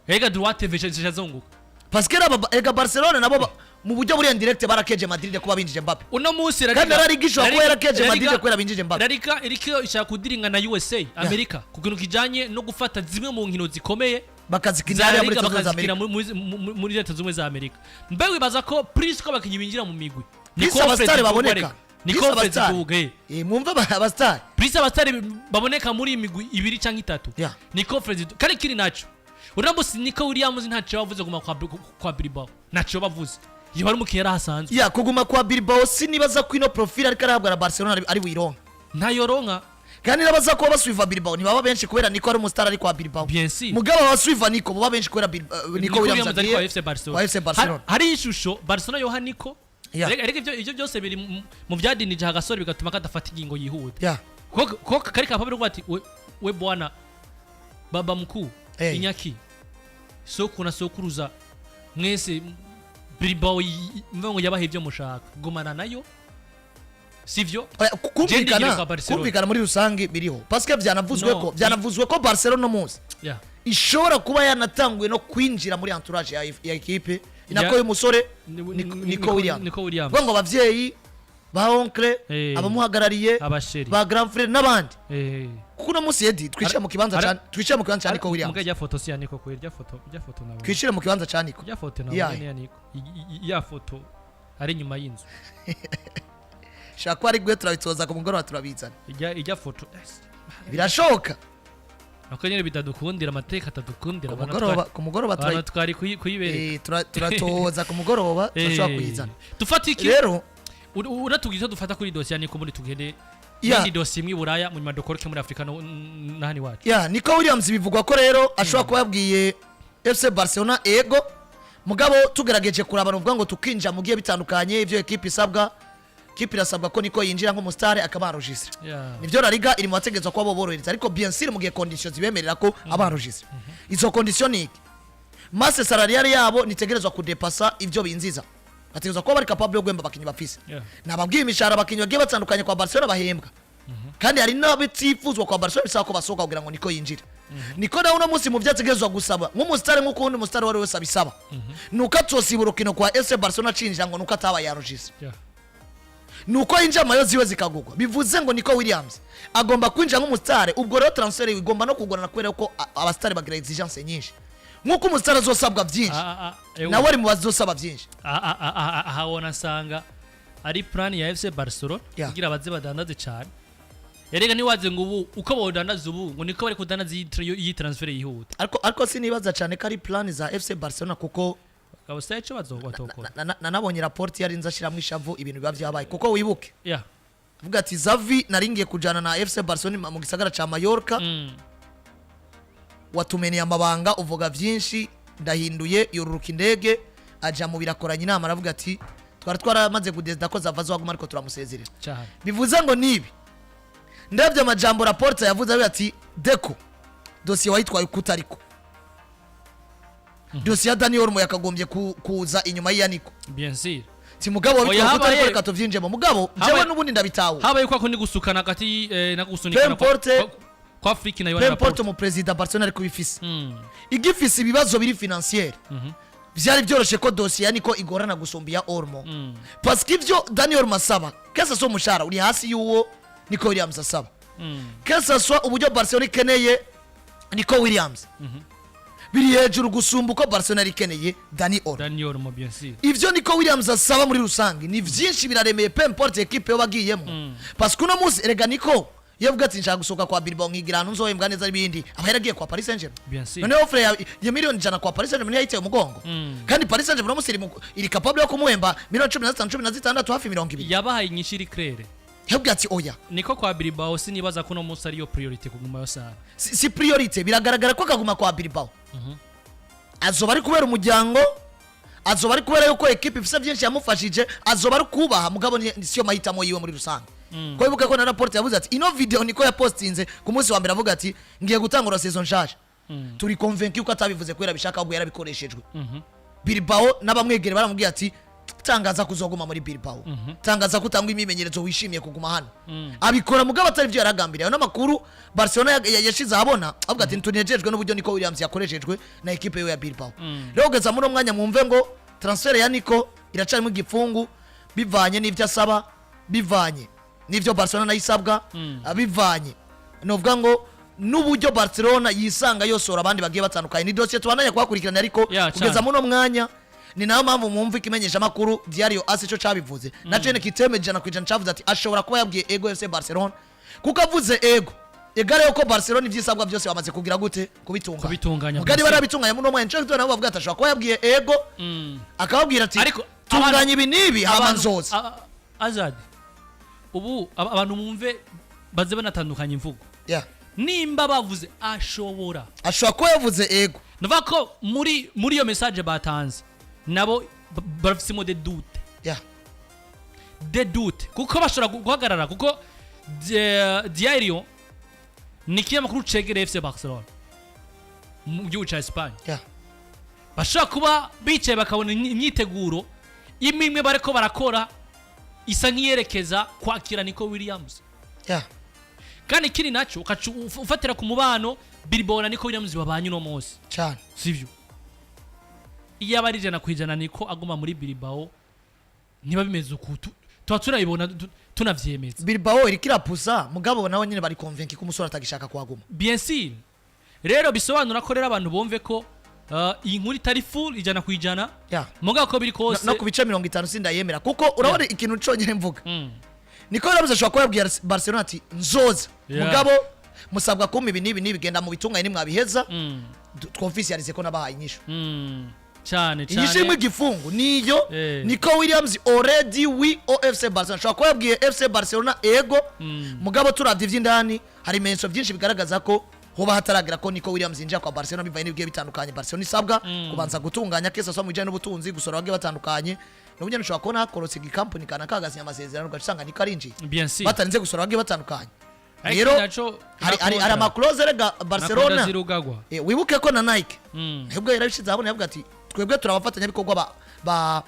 ega droite zong'uka. Parce que ega Barcelona nabo mu buryo buri indirect barakeje Madrid kuba binjije Mbappe. Uno munsi La Kandi Liga La Liga ishobora kuba yarakeje La Madrid Liga kubera binjije Mbappe. La Liga iriko ishaka kudiringa na USA, Amerika, ku kintu kijanye no gufata zimwe mu nkino zikomeye bakazikinira za hariya muri Liga Leta Zunze Ubumwe za bakazikina Amerika. muri Leta Zunze Ubumwe za Amerika. Mbe wibaza ko plus ko abakinnyi binjira mu migwi ni Plus conference abasitari ivuga baboneka. reka. Ni Plus conference abasitari. ivuga. Mwumve abasitari. Plus abasitari baboneka muri iyi migwi ibiri canke itatu. Ni conference kandi kiri naco uno musi Nico Williams ntacyo bavuze guma kwa Bilbao, ntacyo bavuze iyo bari umukinnyi yari ahasanzwe. Ya, kuguma kwa Bilbao sinibaza ko ino profil ariko arahabwa na Barcelona ari buyironka. Ntayoronka. Kandi n'abaza kuba basuiva Bilbao ntibaba benshi kubera Nico ari umusitari ari kwa Bilbao. Bien sûr. Mugabo abasuiva Nico baba benshi kubera Nico Nico Williams Williams ari agiye kwa FC Barcelona. kwa FC Barcelona. Hari ishusho Barcelona yoha Nico. Rega ivyo byose biri mu vyadinije agasore bigatuma kadafata ingingo yihuta. Ko kari kapabiri kuvuga ati we bwana baba mkuu, Iñaki, sokuru na sokuruza mwese, Bilbao mvuga ngo yabaha ibyo mushaka, gumana nayo, sivyo? Oya, Je ndigire kumvikana kwa Barcelona. Kumvikana muri rusange biriho parce que vyanavuzwe No, ko vyanavuzwe ko Barcelona no munsi ishobora kuba yanatanguye no kwinjira muri entourage ya equipe inako y'umusore Nico Williams. Nico Williams. Kuvuga ngo abavyeyi ba oncle, abamuhagarariye, abasheri, ba grand frère n'abandi, kuko uno munsi Edi twicare mu kibanza twicare mu kibanza ca Nico Williams. Muga rya foto si ya Nico kweri, rya foto nabonye. Twicare mu kibanza ca Nico. Rya foto nabonye ni ya Nico. Ya foto ari inyuma y'inzu. Shaka ko ari gwe turabitoza ku mugoroba turabizana. Ijya foto. Birashoboka. Nako nyine bitadukundira, amateka atadukundira. Ku mugoroba, ku mugoroba abantu twari kuyibereka. Turatoza ku mugoroba, turashobora kuyizana. Dufata iki? Rero uratubwira icyo dufata kuri dosiye ya Nico, muri tugende indi dosiye imwe i Buraya, mu nyuma dukoroke muri Afurika na hano iwacu. Ya, Nico Williams bivugwa ko rero ashobora kuba yabwiye FC Barcelona ego, mugabo tugerageje kuraba nuvuga ngo tukinjira mu gihe bitandukanye ibyo ekipe isabwa, ekipe irasabwa ko Nico yinjira nk'umusitari akaba enregistré. Nivyo, La Liga iri mu bategerezwa kuba bo borohereza, ariko bien sûr mu gihe condition zibemerera ko aba enregistré. Izo condition ni iki? Masse salariale yabo nitegerezwa kudepasa ivyo binziza, bategerezwa kuba bari capable yo guhemba abakinyi bafise. Nababwiye imishahara abakinyi bagiye batandukanye kwa Barcelona bahembwa, kandi hari n'abatifuzwa kwa Barcelona bisaba ko basohoka kugira ngo Nico yinjire. Nico nawe uno munsi mu byo ategerezwa gusaba nk'umusitari, nk'uko uwundi musitari uwo ari we wese abisaba, nuko atosiba urukino kwa FC Barcelona acinjira ngo nuko atabaye enregistré, nuko yinjira maillot ziwe zikagugwa. Bivuze ngo Nico Williams agomba kwinjira nk'umusitari. Ubwo rero transfer igomba no kugorana kubera ko abasitari bagira exigence nyinshi. Nk'uko umusitari azosabwa byinshi, nawe ari mu bazosaba byinshi. Aha wona nsanga ari plan ya FC Barcelona kugira baze badandaze cyane. Erega ntiwaze ngo ubu uko bawudandaza ubu ngo niko bari kudandaza iyi transfer yihuta. Ariko sinibaza cyane ko ari plan za FC Barcelona kuko Kabisa icyo bazotokora. Nanabonye raporo yarinze ashyiramo ishavu ibintu biba byabaye, kuko wibuke avuga ati Xavi naringiye kujana na FC Barcelona mu gisagara ca Mallorca, watumeneye amabanga, uvuga byinshi, ndahinduye. Yururuka indege aja mu birakoranye inama, aravuga ati twari twaramaze kudesida ko Xavi azoguma ariko turamusezerera. Bivuze ngo nibi ndabyo amajambo Laporta yavuze, avuga ati Deco, dosiye wayitwaye ukutariko, dosiye ya Dani Olmo yakagombye kuza inyuma y'iya Nico. Bien sûr. Si mugabo Oya, wabitwaye ukutariko, habaye reka tuvyinjemo mugabo jewe n'ubundi ndabitawe. Habaye kwa kundi gusukana hagati na gusunikana Peu importe. kwa Afrika na Yohana Peu Laporte. importe, umuperezida Barcelona ariko bifise igifise ibibazo biri financier, byari byoroshe ko dosiye ya Nico igorana gusumba iya Olmo, parce que ivyo Dani Olmo asaba, que ce soit umushahara uri hasi y'uwo Nico Williams asaba, que ce soit uburyo Barcelona ikeneye Nico Williams biri hejuru gusumba uko Barcelona yari ikeneye Dani Olmo. Dani Olmo, bien sûr. Ivyo Nico Williams asaba muri rusange ni vyinshi, biraremeye, peu importe equipe yo bagiyemo, parce que uno munsi erega Nico iyo avuga ati nshaka gusohoka kwa Bilbao nkigira ahantu nzohembwa neza n'ibindi, aba yaragiye kwa Paris Saint-Germain. Bien sûr. Noneho offre ya miliyoni 100 kwa Paris Saint-Germain yayiteye umugongo, kandi Paris Saint-Germain uno munsi iri capable yo kumuhemba miliyoni 15, 16, hafi 20. Yabahaye inyinshi iri claire. Yabwiye ati oya. Niko kwa Bilbao sinibaza ko uno munsi ariyo priorité kugumayo sana. Si priorité, biragaragara ko akaguma kwa Bilbao azoba ari kubera umuryango. Azoba ari kubera yuko ekipe ifise byinshi yamufashije, azoba ari kubaha, mugabo siyo mahitamo yiwe muri rusange. Ko wibuke ko na Laporta yavuze ati ino video niko yapostinze ku munsi wa mbere, avuga ati ngiye gutangura saison nshasha. Turi convaincu yuko atabivuze kubera bishaka, ahubwo yarabikoreshejwe. Bilbao n'abamwegere baramubwiye ati tangaza kuzoguma muri Bilbao, tangaza ko utanga imyimenyerezo, wishimiye kuguma hano. Abikora mugabo atari byo yaragambiriye. Ayo n'amakuru Barcelona yashize ahabona, avuga ati tunejejwe n'uburyo Nico Williams yakoreshejwe na ekipe yiwe ya Bilbao. Rero kugeza muri uno mwanya, mwumve ngo transfert ya Nico iracarimo igifungu, bivanye n'ibyo asaba, bivanye n'ibyo Barcelona nayo isabwa, bivanye novuga ngo n'uburyo Barcelona yisanga yosora abandi bagiye batandukanye. Ni dosiye tubandanya kuhakurikirana, ariko kugeza muri uno mwanya, ni nayo mpamvu mwumva ikimenyesha makuru Diario AS ico cabivuze, na cene kitemeje 100%, cavuze ati ashobora kuba yabwiye ego FC Barcelona, kuko avuze ego egare yuko Barcelona ivyisabwa byose bamaze kugira gute? Kubitunganya. Kubitunganya, mugari bien sûr. Barabitunganya muri uno mwanya. Nico gituma nabo bavuga ati ashobora kuba yabwiye ego, akababwira ati Ariko tunganya ibi n'ibi, hama nzoza. Azad, ubu abantu bumve baze banatandukanya imvugo. Nimba bavuze ashobora, Ashobora kuba yavuze ego. Ndavuga ko muri iyo message batanze nabo barafisemo des doutes, des doutes, kuko bashobora guhagarara, kuko Diario ni ikinyamakuru cegereye FC Barcelona mu gihugu ca Espagne. Bashobora kuba bicaye bakabona imyiteguro imwe imwe bariko barakora isa nk'iyerekeza kwakira Nico Williams. Kandi ikindi nacyo, ukaca ufatira ku mubano Bilbao na Nico Williams babanye uno munsi. Sivyo? Iyo aba ari 100% Nico aguma muri Bilbao, ntiba bimeze uku, tuba tunabibona, tunavyemeza. Bilbao iriko irapusa, mugabo nawe nyine bari convaincu ko umusore atagishaka kuhaguma. Bien sûr. Rero bisobanura ko rero abantu bumve ko iyi nkuru itari full 100%, mugabo ko biri kose, No ku bice 50 sindayemera, kuko urabona ikintu conyine mvuga, Nico Williams ashobora kuba yabwiye Barcelona ati nzoza, mugabo musabwa kumpa ibi n'ibi n'ibi, genda mu bitunganye, nimwabiheza twofficialise ko nabahaye inyishu. Cyane. Inyishu Cyane. irimo igifungu niyo Nico Williams already oui au FC Barcelona. Ashobora kuba yabwiye FC Barcelona ego, mugabo turavye ivy'indani hari ibimenyetso byinshi bigaragaza ko hoba hataragira ko Nico Williams yinjira kwa Barcelona, bivanye n'ibigiye bitandukanye Barcelona isabwa kubanza gutunganya, kese asaba mu bijanye n'ubutunzi, gusora bagiye batandukanye. N'uburyo ushobora kubona hakorotse igikampuni kanaka kagasinya amasezerano, ugaca usanga Nico arinjiye Bien sûr. batarinze gusora bagiye batandukanye. Ariko Rero naco hari ama clauses rega Barcelona. Zirugagwa. Wibuke ko na Nike nibwo yarabishize ahabona, yavuga ati twebwe turi abafatanyabikorwa ba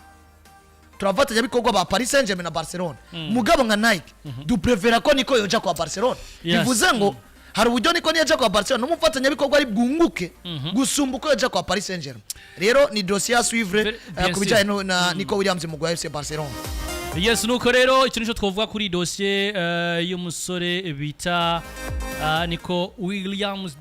turi abafatanyabikorwa ba Paris Saint-Germain na Barcelona, mugabo nka Nike duprefera ko Nico yoja kwa Barcelona. Bivuze ngo hari uburyo Nico niyaja kwa Barcelona n'umufatanyabikorwa ari bwunguke gusumba uko yoja kwa Paris Saint-Germain. Rero ni dossier à suivre Bien ku sûr. bijanye na Nico Williams mu gwa FC Barcelona. Yes, nuko rero icyo nicyo twavuga kuri dosiye y'umusore bita Nico Williams.